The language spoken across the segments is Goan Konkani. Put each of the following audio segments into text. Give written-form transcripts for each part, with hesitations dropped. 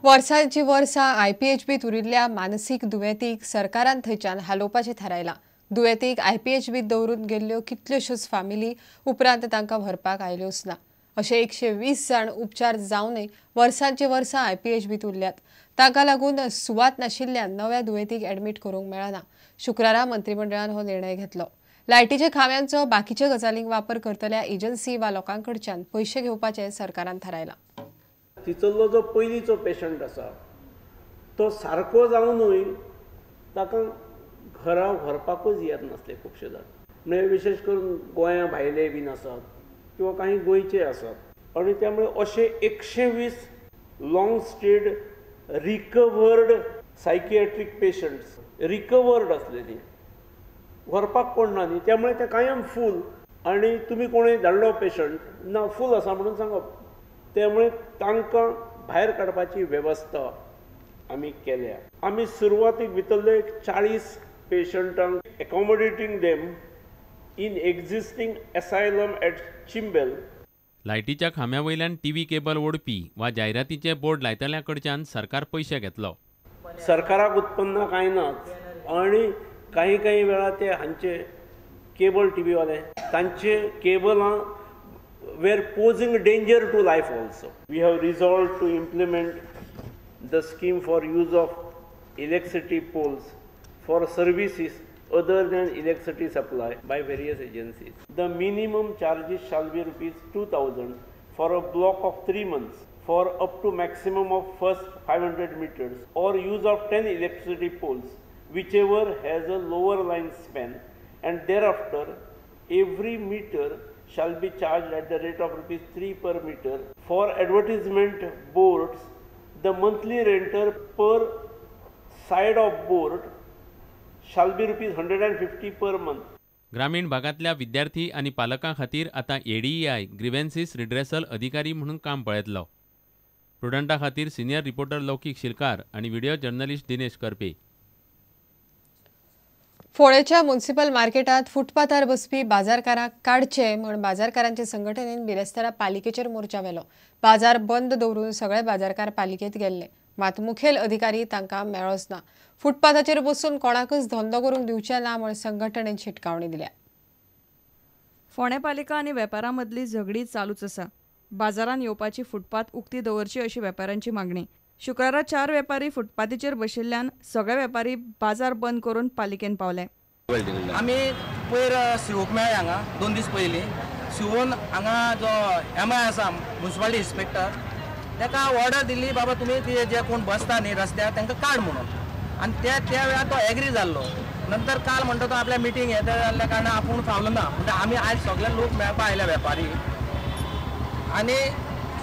वर्सांची वर्सां आयपीएचबीत उरिल्ल्या मानसीक दुयेंतीक सरकारान थंयच्यान हालोवपाचें थारायलां. दुयेंतीक आयपीएचबीत दवरून गेल्ल्यो कितल्योश्योच फामिली उपरांत तांकां व्हरपाक आयल्योच ना. अशे 120 जाण उपचार जावनय वर्सांची वर्सां आयपीएचबीत उरल्यात. तांकां लागून सुवात नाशिल्ल्यान नव्या दुयेंतीक ॲडमीट करूंक मेळना. शुक्रारा मंत्रिमंडळान हो निर्णय घेतलो. लायटीच्या खांब्यांचो बाकीच्या गजालींक वापर करतल्या एजन्सी वा लोकांकडच्यान पयशे घेवपाचें सरकारान थारायलां. तितलो जो पयलींचो पेशंट आसा तो सारको जावनूय ताका घरा व्हरपाकूच येत नासले खुबशे जाण, म्हणजे विशेष करून गोंया भायले बीन आसात किंवा काही गोंयचे आसात. आनी त्यामुळे अशे 120 long stayed recovered psychiatric patients recovered आसलेली व्हरपाक कोण ना न्ही, त्यामुळे ते कायम फूल. आनी तुमी कोणूय धाडलो पेशंट ना फूल आसा म्हणून सांगप, त्यामुळे तांकां भायर काडपाची वेवस्था आमी केल्या. आमी सुरवातीक भितरले 40 पेशंटांक accommodating them in existing asylum at Chimbel. लायटीच्या खांब्या वयल्यान टीव्ही केबल ओडपी वा जायरातीचे बोर्ड लायतल्या कडच्यान सरकार पयशे घेतलो. सरकाराक उत्पन्न कांय नाच आनी काही काही वेळा ते हांचे केबल टीव्ही वाले तांचे केबलां were posing danger to life also. We have resolved to implement the scheme for use of electricity poles for services other than electricity supply by various agencies. The minimum charges shall be rupees 2000 for a block of 3 months for up to maximum of first 500 meters or use of 10 electricity poles, whichever has a lower line span, and thereafter every meter shall be charged at the rate of rupees 3 per meter. For advertisement boards, the monthly renter per side of board shall be rupees 150 per month. ग्रामीण भागातल्या विद्यार्थी आणि पालकां खातीर आता एडीईआय ग्रीव्हन्सीस रिड्रेसल अधिकारी म्हणून काम पळयतलो. प्रुडंटा खातीर सिनियर रिपोर्टर लौकीक शिलकार आणि व्हिडिओ जर्नलिस्ट दिनेश करपे. फोंडेच्या म्युनिसिपल मार्केटात फुटपाथार बसपी बाजारकारांक काडचे म्हण बाजारकारांचे संघटनेन बिरेस्तारा पालिकेचेर मोर्चा व्हेलो. बाजार बंद दवरून सगळे बाजारकार पालिकेत गेल्ले, मात मुखेल अधिकारी तांकां मेळ्ळोच ना. फुटपाथाचेर बसून कोणाकच धंदो करूंक दिवचे ना म्हण संघटनेन शिटकावणी दिल्या. फोंडें पालिका आनी वेपारां मदली झगडी चालूच आसा. बाजारान येवपाची फुटपाथ उक्ती दवरची अशी वेपाऱ्यांची मागणी. शुक्रारा 4 वेपारी फुटपाथीचेर बशिल्ल्यान सगळे वेपारी बाजार बंद करून पालिकेन पावले. आमी पयर शिवूक मेळ्ळे हांगा 2 दीस पयलीं. शिवून हांगा जो एम I आसा म्युनिसिपालिटी इन्स्पेक्टर ताका ऑर्डर दिली बाबा तुमी ते जे कोण बसता न्ही रस्त्यार तांकां काड म्हणून. आनी त्या त्या वेळार तो एग्री जाल्लो. नंतर काल म्हणटा तो आपल्या मिटींग येता जाल्ल्या कारणान आपूण पावलो ना. म्हणटा आमी आयज सगळे लोक मेळपा आयल्या वेपारी. आनी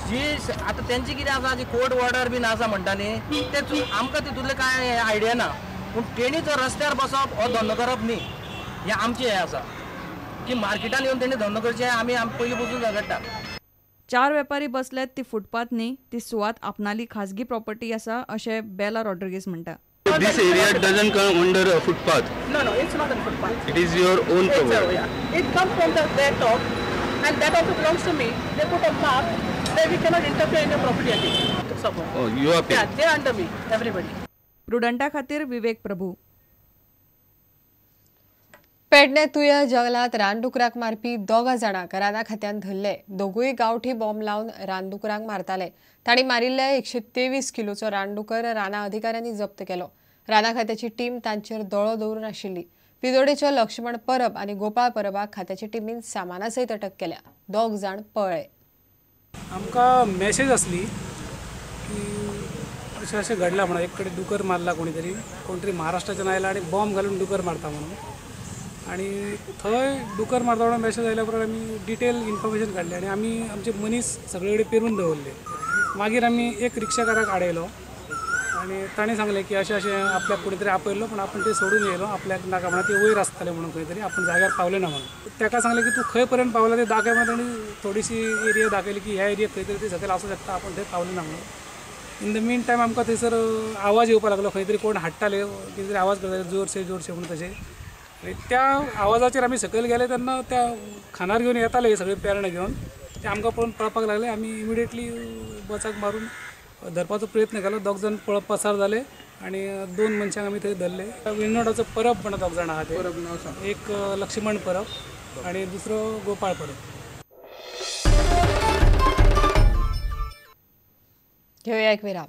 जी आतां तेंची कितें आसा जी कोर्ट ऑर्डर बीन आसा म्हणटा न्ही ते आमकां तितूंतलें कांय आयडिया ना. पूण तेणी जो रस्त्यार बसप हो धंदो करप न्ही, हें आमचें हें आसा की मार्केटान येवन तेणी धंदो करचें. आमी पयलीं पसून झगडटा. 4 वेपारी बसल्यात ती फुटपाथ न्ही, ती सुवात आपणाली खाजगी प्रॉपर्टी आसा अशें बेला रॉड्रिगीस म्हणटा. This area doesn't come under a footpath. No, no, it's not a footpath. It is your own property. Yeah. It comes from their top, and that also belongs to me. They put a mark that we cannot interfere in your property again. Oh, you are paying. Yeah, they are under me, everybody. प्रुडंटा खातीर विवेक प्रभू. पेडणे तुया जंगलात रानडुकराक मारपी 2 जाणांक राना खात्यान धरले. दोगूय गांवठी बॉम्ब लावन रानडुकरांक मारताले. तांणी मारिल्ले 123 किलोचो रानडुकर राना अधिकाऱ्यांनी जप्त केलो. राना खात्याची टीम तांचेर दोळो दवरून आशिल्ली. पिदोडेचो लक्ष्मण परब आनी गोपाळ परबाक खात्याची टिमीन सामाना सयत अटक केल्या. 2 जाण पळ्ळे. आमकां मेसेज आसली की अशें अशें घडलां म्हणून एक कडेन डुकर मारला कोणी तरी, कोण तरी महाराष्ट्राच्यान आयला आनी बॉम्ब घालून डुकर मारता म्हणून. आनी थंय डुकर मारता म्हणून मेसेज आयल्या उपरांत आमी डिटेल इन्फॉर्मेशन काडलें आनी आमी आमचे मनीस सगळे कडेन पेरून दवरले. मागीर आमी एक रिक्षाकाराक आडयलो आनी ताणें सांगलें की अशें अशें आपल्याक कोणी तरी आपयल्लो पूण आपूण ते सोडून येयलो, आपल्याक नाका म्हणून, ते वयर आसताले म्हणून खंय तरी, आपूण जाग्यार पावले ना म्हणून. ताका सांगलें की तूं खंय पर्यंत पावला ते दाखय म्हणून. ताणें थोडीशी एरिया दाखयली की ह्या एरिया खंय तरी ते सकयल आसूं शकता, आपूण थंय पावले ना म्हणून. इन the mean time आमकां थंयसर आवाज येवपाक लागलो, खंय तरी कोण हाडटाले, कितें तरी आवाज करताले जोरशे जोरशे म्हणून तशें. आनी त्या आवाजाचेर आमी सकयल गेले तेन्ना त्या खानार घेवन येताले सगळे पेरणां घेवन, ते आमकां पळोवन पळपाक लागले. आमी इमिडिएटली बचाक मारून धरपाचो प्रयत्न केलो. 2 जाण पसार जाले आनी 2 मनशांक आमी थंय धरले. विर्नोडाचो परब म्हणून 2 जाणां आहा ते, एक लक्ष्मण परब आनी दुसरो गोपाळ परब. घेऊया एक विराम.